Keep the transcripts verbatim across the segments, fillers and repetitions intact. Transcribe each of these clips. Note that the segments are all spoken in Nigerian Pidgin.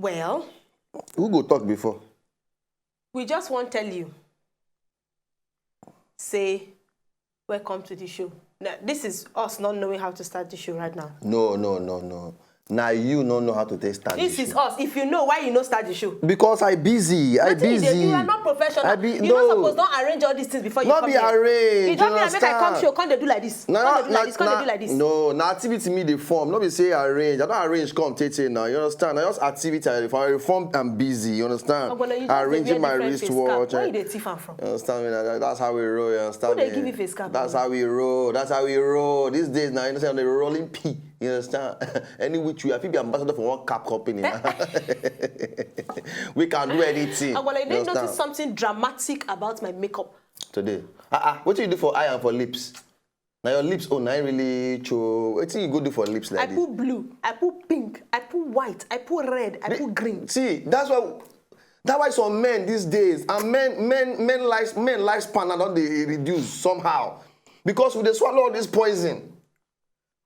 Well, Who go talk before? We just wan tell you, say, welcome to the show. Now, this is us not knowing how to start the show right now. No, no, no, no. Now you no know how to take start. This the is show. Us. If you know, why you no start the show? Because I busy. I Nothing you busy. dey do, you are not professional. I be, You no. no suppose don arrange all these things before you Not come be here. arrange, You don't you mean I make I come understand? show, come dey do like this. Na Come dey do na like this. Come dey do like this. No, na activity me dey form. No be say arrange. I don arrange come take take now. You understand? Na just activity I dey form. I dey form. I'm busy. You understand? Ogbolo, you just Arranging dey my wear different face wristwatch. cap. Where eh. You dey thief am from? You understand me? That- That's how we roll. You understand Who dey me? Give you face cap? That's how we roll. That's how we roll. These days now, you know, say I'm a rolling P. You understand? Any which way, I fit be ambassador for one cap company. Now. We can do anything. Ogbolo, you You didn't notice understand? Something dramatic about my makeup. Today. Ah, ah. What do you do for eye and for lips? Now your lips, oh, now really cho. What do you go do for lips like I this? Put blue, I put pink, I put white, I put red, I put green. See, that's why that's why some men these days and men men men life men lifespan now don dey reduce somehow because we dey swallow all this poison.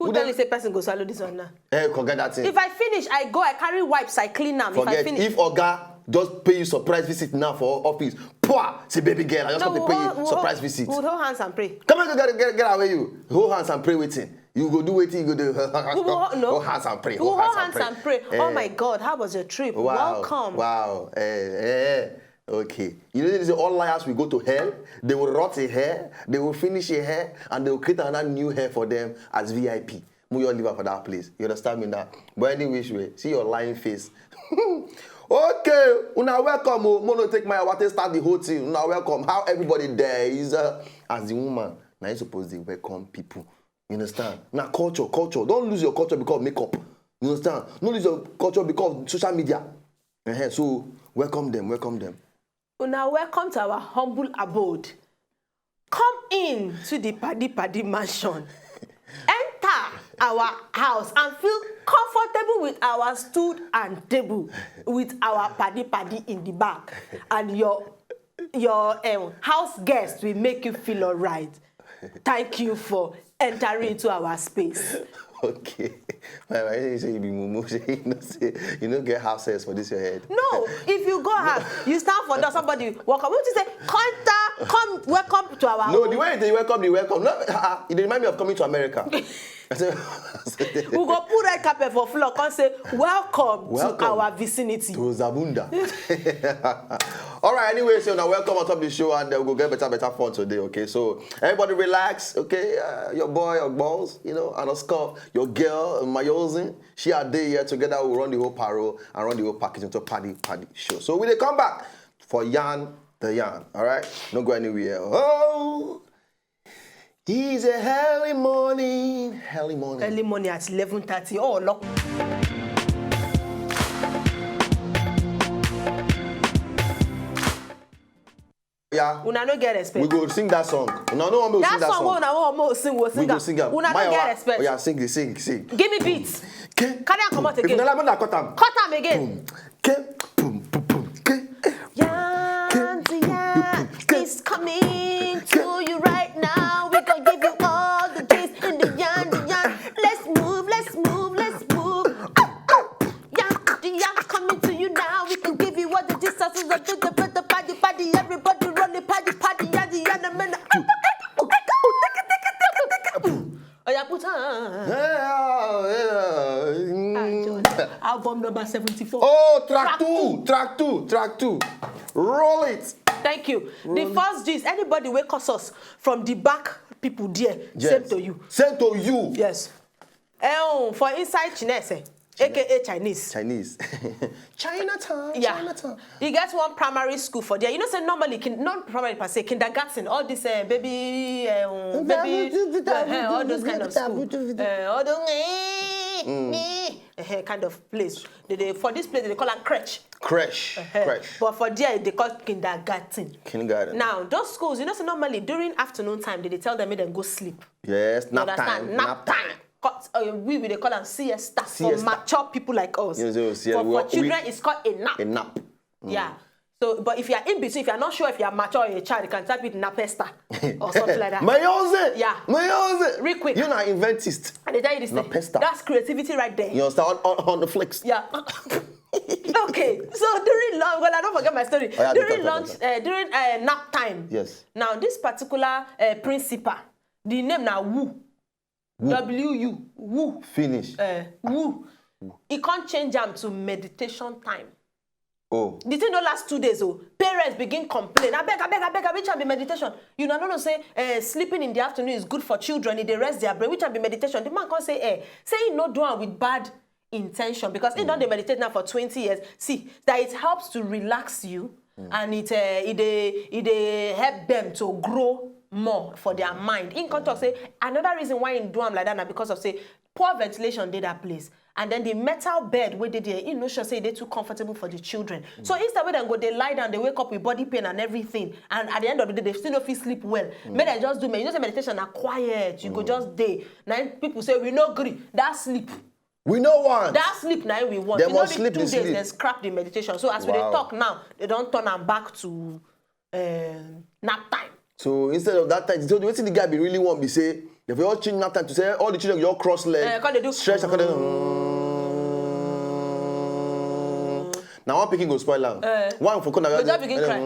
Who Who tell dey- you say person go swallow this one now? Eh, forget that thing. If I finish, I go, I carry wipes, I clean am. If I Forget finish, if oga just pay you surprise visit now for office, poor, say baby girl, I just no, come to we'll pay hold- you we'll surprise hold- visit. We'll hold hands and pray. Come on, get, get, get away you. Hold hands and pray wetin. You go do wetin you go do. We will hold, no. Hold hands and pray. We'll Hold hands and pray. Oh Eh, my God, how was your trip? Wow. Welcome. Wow. Eh, eh. Okay. You know, they say all liars will go to hell. They will rot a hair. They will finish a hair, and they will create another new hair for them as V I P. Move your liver for that place. You understand me now? But any which way, see your lying face. Okay, una welcome. Oh, Mono take my water, start the whole thing. Una welcome. How everybody there is uh, as the woman. Now you suppose to welcome people. You understand? Now culture, culture. Don't lose your culture because of makeup. You understand? Don't lose your culture because of social media. Uh-huh. So welcome them, welcome them. Una welcome to our humble abode. Come in to the Paddy Paddy Mansion. Enter our house and feel comfortable with our stool and table, with our Paddy Paddy in the back and your your um, house guest will make you feel alright. Thank you for entering into our space. Okay. My wife say you be mumu. Say you know say you no get house helps for this your head. No, if you go out, you stand for door, somebody walk up. What you say? Come, come, welcome to our No, home. The way they welcome, they welcome. No, uh, it remind me of coming to America. I said, We go put red carpet for floor, come say, welcome, Welcome. To our vicinity. To Zabunda. All right, anyway, so now welcome on top of the show, and uh, we'll get better, better fun today, okay? So everybody relax, okay? Uh, your boy, your balls, you know, and a scuff, your girl, my Yozin, she are there here together. We'll run the whole paro and run the whole package into Paddy Paddy show. So we dey come back for Yarn the Yarn, all right? No go anywhere. Oh, it's a early morning, early morning. Early morning at eleven thirty. Oh, look. Yeah. Una no get respect. We go sing that song. Una no want me to That sing that song, song. Una want me to sing, we sing We go am. Sing am. Una no Mayowa, get respect. Oh, yeah, sing the sing, sing. Give me beats. Okay. Carry am comot If again. Una like, cut am. Cut am again. Boom. Okay. Boom, boom, boom. Okay. Yarn the Yarn is coming to you right now. We gonna give you all the gist in the yarn, the yarn. Let's move, let's move, let's move. Up, up. Yarn the Yarn coming to you now. We can give you all the gist. As soon as the, the, the Paddy Paddy, everybody roll the Paddy Paddy, yarn the yarn, the man. Oh yeah, put on. Yeah, yeah. Ah, Mm. John. Album number seventy-four. Oh, track two, track two, track two. Roll it. Thank you. The first gist, anybody wey cause us from the back, people there, Yes. Same to you. Same to you. Yes. Eh, oh, for inside Chinese, eh, A K A Chinese. Chinese. Chinatown. Yeah. Chinatown. You get one primary school for there. You know, say normally, kin, not primary per se, kindergarten, all this uh, baby, um, baby, uh, all those kind of school. Uh, all those uh, uh, kind of place. They, they, for this place, they call it crèche. Crèche. Uh-huh. Crèche. But for there, they call kindergarten. Kindergarten. Now, those schools, you know, so normally during afternoon time, they, they tell them, make them go sleep. Yes, You nap understand? time. Nap time. Cut, uh, we, we they call them siesta, Siesta. For mature people like us. Yes, yes, yes. For, We- for children, we- it's called a nap. A nap. Yeah. So, but if you are in between, if you are not sure if you are mature or a child, you can type it napesta or something like that. My own. Yeah. My own. Real quick. You na inventist. And they tell you this thing. Napesta. That's creativity right there. You understand? On, on, on the flicks. Yeah. Okay, so during lunch, well, I don't forget my story. Oh, yeah, During talk, talk, lunch, uh, during uh, nap time. Yes. Now, this particular uh, principal, the name now Wu. W U. Wu. Finish. Uh, Wu. He can't change am to meditation time. Oh. The thing don't last two days. Oh, parents begin complain. I beg, I beg, I beg, I beg. Which can be meditation. You know, no, no say uh, sleeping in the afternoon is good for children. If they rest their brain, which can be meditation. The man can't say, eh, say he no do am with bad intention because he don't dey meditate now for twenty years. See that it helps to relax you and it uh, it dey it dey help them to grow more for their mind. He come talk say another reason why he do am like that na because of say poor ventilation dey that place. And then the metal bed wey dey there, he no sure say e dey too comfortable for the children. So instead wey dem go dey lie down, dey wake up with body pain and everything, and at the end of the day, they still no fit sleep well. Make dem just do me. You know say meditation na quiet. You go just dey. Na im people say we no gree. That sleep, We no want. that sleep na im we want. Dem You know must the sleep two the days sleep. Dem scrap the meditation. So as we dey Wow. talk now, they don turn am back to uh, nap time. So instead of that time, so the thing the guy be really want be say, if you all change nap time to say all the children you all cross leg, Eh, come dey do stretch and come dey. Now one pikin go spoil am. One for corner. Go just begin cry.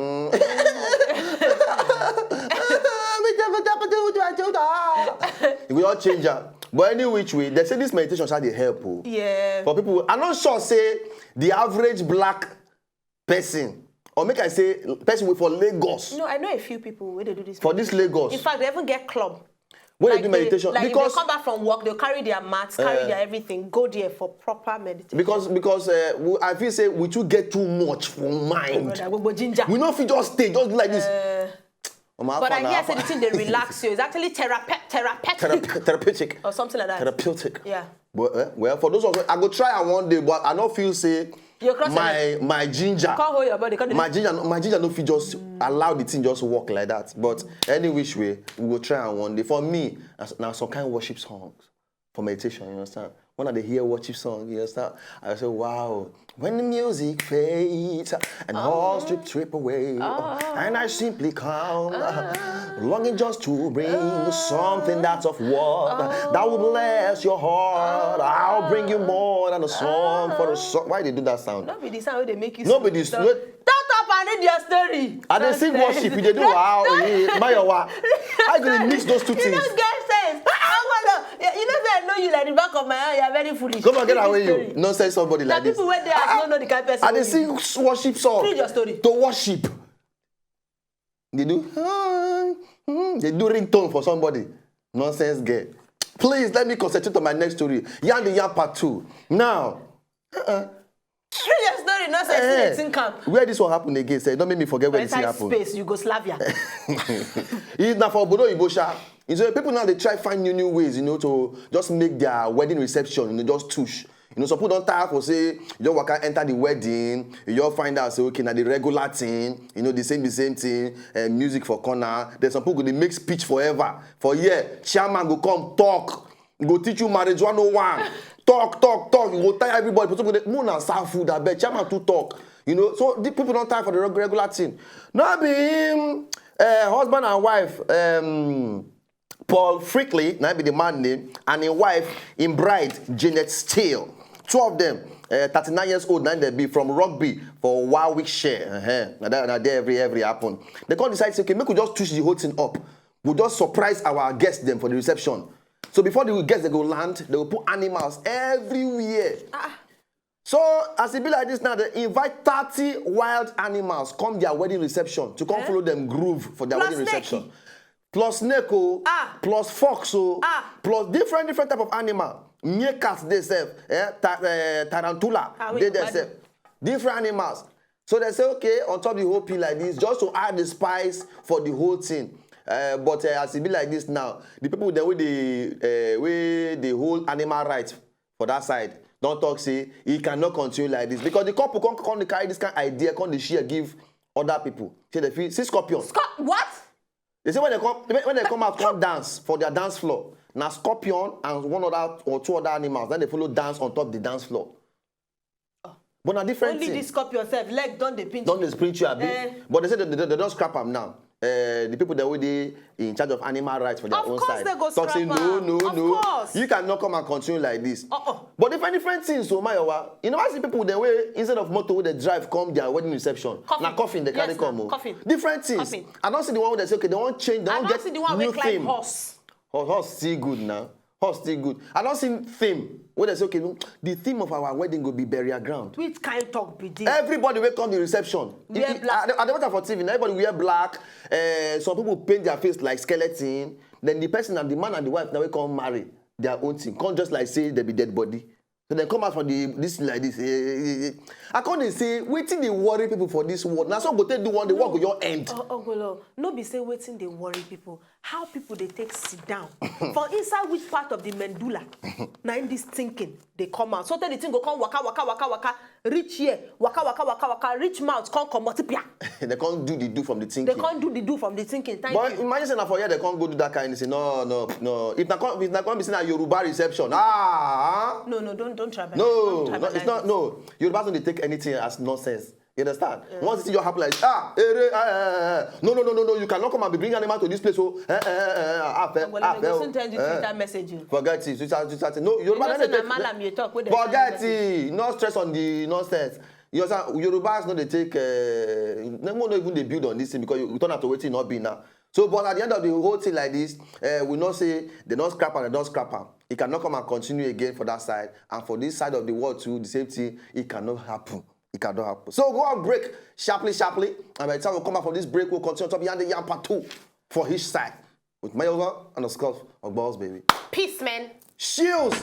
You go all change am. But any which way, they say this meditation shall dey help. Oh. Yeah. For people, I'm not sure say the average black person, or make I say person wey for Lagos, No, I know a few people where they do this. for this Lagos, In fact, they even get club. when Like they do meditation, like because if they come back from work, they'll carry their mats, carry Eh. their everything, go there for proper meditation. because because uh, we, I feel say we too get too much for mind. Brother, gbogbo ginger. We no fit just stay, just do like this. Uh, Omo, how but far I na, hear how say the far? thing they relax you. It's actually therape- therapeutic Therape- therapeutic. Or something like that. Therapeutic. Yeah. But, eh, well, for those of us, I go try am one day, but I don't feel say You cross my my ginger. Can't hold your body. Can't My ginger, no- my ginger no fit just allow the thing just work like that. But any which way, we go try am one day. For me, na s- na some kind worship songs for meditation. You understand? When I dey hear worship song, you understand? I say, wow. When the music fades and all strip trip away, and I simply come, longing just to bring something that's of worth that will bless your heart. I'll bring you more than a song for a song. Why they do that sound? No be the sound wey dey make you. No be the stop. no- Stop up and read your story. I dey sing Nonsense. Worship, you dey do wow, eh, Mayowa. I go dey mix those two You things. don't get sense. I want to. You know say I know you like the back of my hand. You are very foolish. Come on, get Read away, the you story. Nonsense somebody Na like this. People wey dey house no know the kind person. I dey wey you sing worship song. Read your story. To worship. They do. "Ah, mm," they do ringtone for somebody. Nonsense girl. Please let me concentrate on my next story. Yan the Yan part two. Now, uh-uh. Read your story. No say Eh, see the thing come. Where this one happen again? Say, don't make me forget where this thing Inside happen. Space, Yugoslavia. It's not for Obodo Ibo sha. You know, people now they try find new new ways, you know, to just make their wedding reception, you know, just tush. You know, some people don't tire for say you just waka enter the wedding, you just find out say okay, now the regular thing, you know, the same the same thing, and music for corner. Then some people go they make speech forever. For year, chairman go come talk, go teach you marriage one oh one. Talk, talk, talk. You go tire everybody. But people dey, "Mona serve food, I bet chairman too talk." You know, so the people don't tire for the reg- regular thing. Now be him, uh, husband and wife. Um, Paul Frickley, na be the man name, and his wife, in bride, Janet Steele. Two of them, uh, thirty-nine years old, now they be from Rugby for Warwickshire. Uh-huh. Now that, now there every every happen. They come decide say, okay, make we just twist the whole thing up. We'll just surprise our guests them for the reception. So before the guests they go land, they will put animals everywhere. So as it be like this now, they invite thirty wild animals come their wedding reception to come follow them groove for their Plus wedding snake. Reception. Plus snake, oh, Ah. plus fox, oh, Ah. plus different different type of animal. Meerkat they serve, eh? Ta- eh, tarantula Ah, wait, they they bad. Serve. Different animals. So they say okay on top the whole pin like this just to add the spice for the whole thing. Uh, but uh, as it be like this now, the people that wey dey uh, wey dey hold animal rights for that side don't talk say e cannot continue like this because the couple come come dey carry this kind idea come dey share give other people. Say they feel see scorpion. Scott, what? They say when they come when they come out come dance for their dance floor. Now scorpion and one other or two other animals then they follow dance on top the dance floor. But na different Only thing. This scorpion self leg don dey pinch. Don dey sprint you abi? Eh. But they say they, they, they don scrap am now. uh, the people that wey dey in charge of animal rights for their Of own course side they go talk say scrap no am. no Of no course. You cannot come and continue like this. Uh-uh. But different different things o, Mayowa, you never see people dem wey instead of motor wey dey drive come their wedding reception, Coffin. Na coffin dey carry Yes, come na o. Coffin. Different things. Coffin. I don see the one wey dey say okay, they wan change, they I wan don get see the one wey new climb theme. Horse. Horse, horse still good now. Horse still good. I don see theme wey dey say okay, no, the theme of our wedding go be burial ground. Which kind talk be this? Everybody wey come the reception. Wear I- I- black. I dey I dey watch am for T V. Na everybody wear black. Uh, some people paint their face like skeleton. Then the person and the man and the wife now wey come marry their own thing. Come just like say they be dead body. So they come out for the this thing like this. Eh, eh, eh. I come dey say wetin dey worry people for this world. Na so go take do one day work go your end. Oh, oh, no be say wetin dey worry people. How people dey take sit down for inside which part of the medulla? Na in this thinking dey come out. So tey the thing go come waka waka waka waka reach here, waka waka waka waka reach mouth, come comot pia. They come do the do from the They thinking. Come do the do from the thinking. Thank But you. Imagine say na for here they come go do that kind of thing. No, no, no. If na come, if na come be say na Yoruba reception, ah. No, no, don't don't try. No, no, it's not. No, Yorubas don't dey take anything as nonsense. You understand? Once you happen like ah, eh, eh, eh, eh, eh. No, no, no, no, no. You cannot come and be bringing animal to this place. Oh, eh, eh, eh, eh, ah, fair, Well, ah, they fair, go oh, soon tell you eh. Twitter message you. Forget it. Twitter, Twitter thing. No, Yoruba know no say dey na take. malam you talk wey dey send Forget message. it. No stress on the nonsense. You understand? Yorubas no dey take. Uh, no, no, even dey build on this thing because you, you turn out to wetin not be now. So, but at the end of the whole thing like this, uh, we know say they don't scrap and they don't scrap am. It cannot come and continue again for that side, and for this side of the world too, the same thing. It cannot happen. It cannot happen. So go on break sharply, sharply, and by the time we come back from this break, we'll continue to be on the yam part two for each side with Mayowa and of course Ogballs baby. Peace, man. Shields.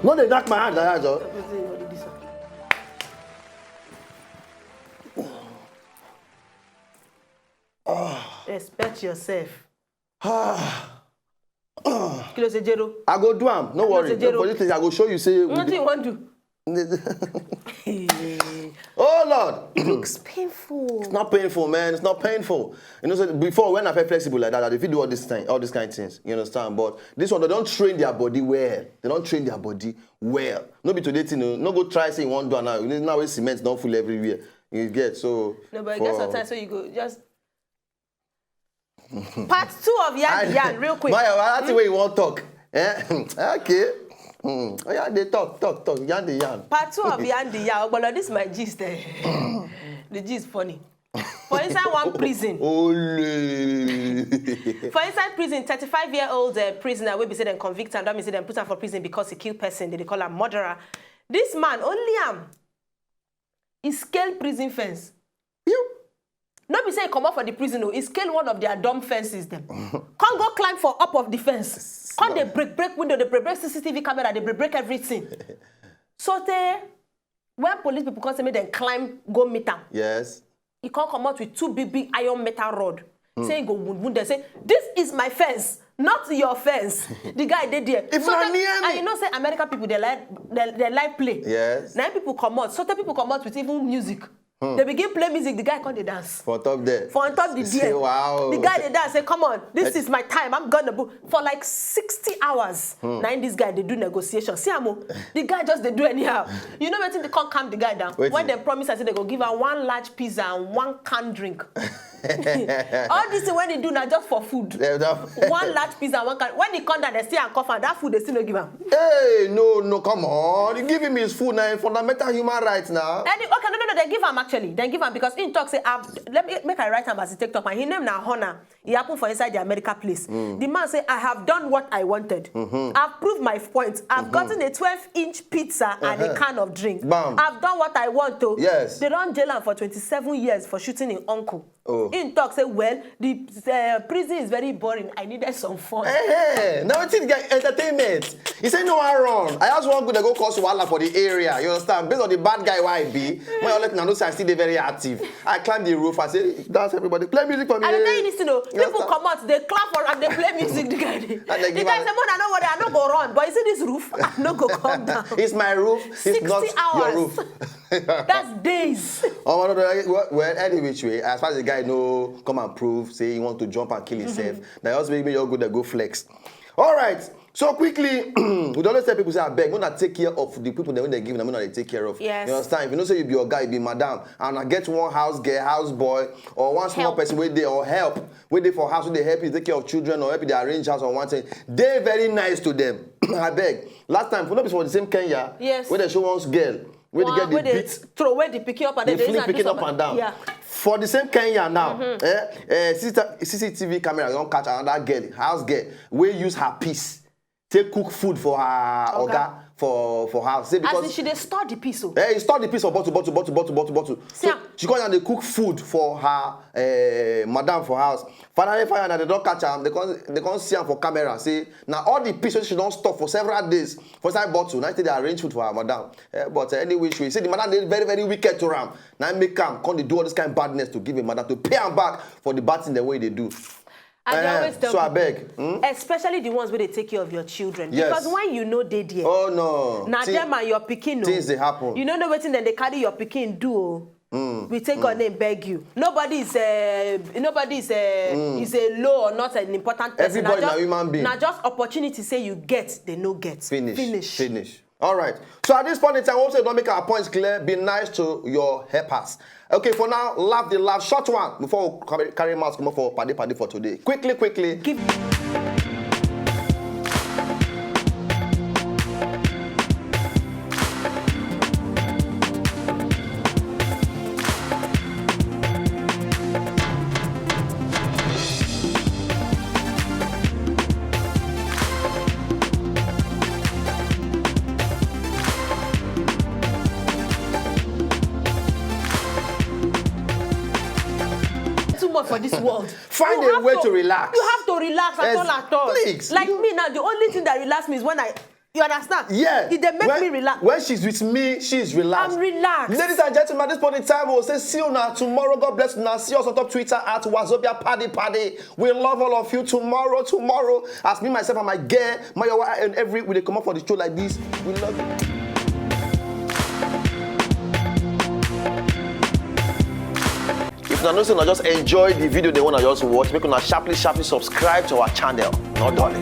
No, they knock my hand like that, Joe. Respect yourself. Kí ló ṣe jẹ́rọ? I go do am. No worry. Zero. For this thing, I go show you. Say, we What do dey- you want to do? Oh Lord, It looks painful. It's not painful, man. It's not painful. You know, so before when I felt flexible like that, they fit do all this thing, all these kind of things. You understand? But this one, they don't train their body well. They don't train their body well. No be today thing. No, no go try say you want do am now. You know, now wey cement don't full everywhere. You get so. No, but I for- guess sometimes so you go just part two of yarn the yarn real quick. My, that's the way you want talk. Eh? Okay. Hmm. Oh yeah, they talk, talk, talk. Yarn the yarn. Part two of yarn the yarn. But this is my gist. Eh? The gist funny. For inside one prison. Ole. For inside prison, thirty-five year old uh, prisoner wey be say dem convict am, that means say dem put am for prison because he kill person. They dey call am murderer. This man, only am, he scale prison fence. No be say he comot for the prison o, he scale one of their dorm fences dem. Come go climb for up of the fence. Come dey break break window, dey break break C C T V camera, dey break break everything. So tey when police people come say make dem climb go meet am, Yes. he come comot with two big big iron metal rod. Say he go wound wound dem. Say this is my fence, not your fence. The guy dey there. If So na tey- near me. And you know say American people dey like dey, dey like play. Yes. Na people comot. So tey people comot with even music. They begin play music. The guy come dey dance. For top there. For on top the Say, there. Wow. The guy dey dance say, come on, this is my time. I'm gonna book for like sixty hours. Na in this guy dey do negotiation. See am o. The guy just dey do anyhow. You know wetin dey come calm the guy down? Wetin? When dem promise am say they go give am one large pizza and one can drink. All this thing when he do na just for food. Yeah, that- One large pizza and one can. When he come down, they still and cough am. That food they still no give am. Hey, no, no, come on. You give him his food now, fundamental human rights now. And the- okay, no, no, no, they give am actually. They give am because he talk say, I've, let me make I write am as he take talk. And his name na Honor. He happen for inside the America place. The man say, I have done what I wanted. I've proved my point. I've gotten a twelve inch pizza and a can of drink. Bam. I've done what I want to. Yes. They don jail am for twenty-seven years for shooting him uncle. Oh. He talk say, well, the uh, prison is very boring. I needed some fun. Hey, now it's the guy entertainment. He said no one wrong. I just want good to go cause wahala for the area. You understand? Based on the bad guy why I be, when I let know say I still dey very active. I climb the roof. I say, dance everybody, play music for me. I dey tell you this thing o. You People understand? Come out, they clap for and they play music. The guy, dey- And they the give guy am- say, man, I know what I no go run, but you see this roof, I no go come down. It's my roof. It's Sixty not your hours. Roof. That's days. Oh, no, no, well, well, any which way, as far as the guy no come and prove, say he want to jump and kill himself. Now, just make me your good that go flex. All right. So quickly, we always tell people say, I beg, when I take care of the people that when they give them, when I take care of. Yes. You understand? If you know say you be your guy, you be madam, and I get one house girl, house boy, or one small Help. Person where they or help, where they for house, where they help you take care of children or help you they arrange house or one thing, they very nice to them. I beg. Last time, for not be for the same Kenya, Yes. Where they show one girl, where they One get the wey dey beat. Throw away the picking up and They then fling picking up and down. Yeah. For the same Kenya now, eh, eh, C C T V camera don catch another girl, house girl, wey use her piece take cook food for her oga, for for house. Say As because in, she dey store the piece o. Eh, he store the piece of bottle, bottle, bottle, bottle, bottle, bottle. See So am. She come and dey cook food for her eh, madam for house. Finally, finally, they don catch am. They come, they come see am for camera. Say, now all the piece wey she don store for several days for inside bottle. Now they arrange food for her madam. Eh, but eh, any which way, see the madam dey very, very wicked to am. Now make am come dey do all this kind of badness to give a madam to pay am back for the bad thing the way they do. I dey Eh, always tell so I people, beg. Hmm? Especially the ones where they take care of your children. Yes. Because when you know they there, Oh no. na Thi- them and your pikin o. Things dey happen. You don't know wetin dem dey carry your pikin do o. We take God name beg you. Nobody is a nobody is a is a low or not an important person. Everybody na just, human being. Na just opportunity say you get, they no get. Finish. Finish. Finish. All right. So at this point in time, we hope say don't make our points clear. Be nice to your helpers. Okay, for now, laugh the laugh. Short one before we carry, carry mask come for paddy paddy for today. Quickly, quickly. Give too much for this world. Find You a have way to relax. You have to relax at Yes, all at all. please. Like You- me now, the only thing that relax me is when I, you understand? Yeah. It dey make when, me relax. When she's with me, she's relaxed. I'm relaxed. Ladies and gentlemen, at this point in time, we'll say see you now tomorrow. God bless you now. See us on top Twitter at Wazobia Paddy Paddy. We love all of you tomorrow. Tomorrow, as me, myself, and my girl, Mayowa, and every we dey come up for the show like this. We love you. If una know say una just enjoy the video, they wanna just watch, make una sharply, sharply subscribe to our channel. No darling.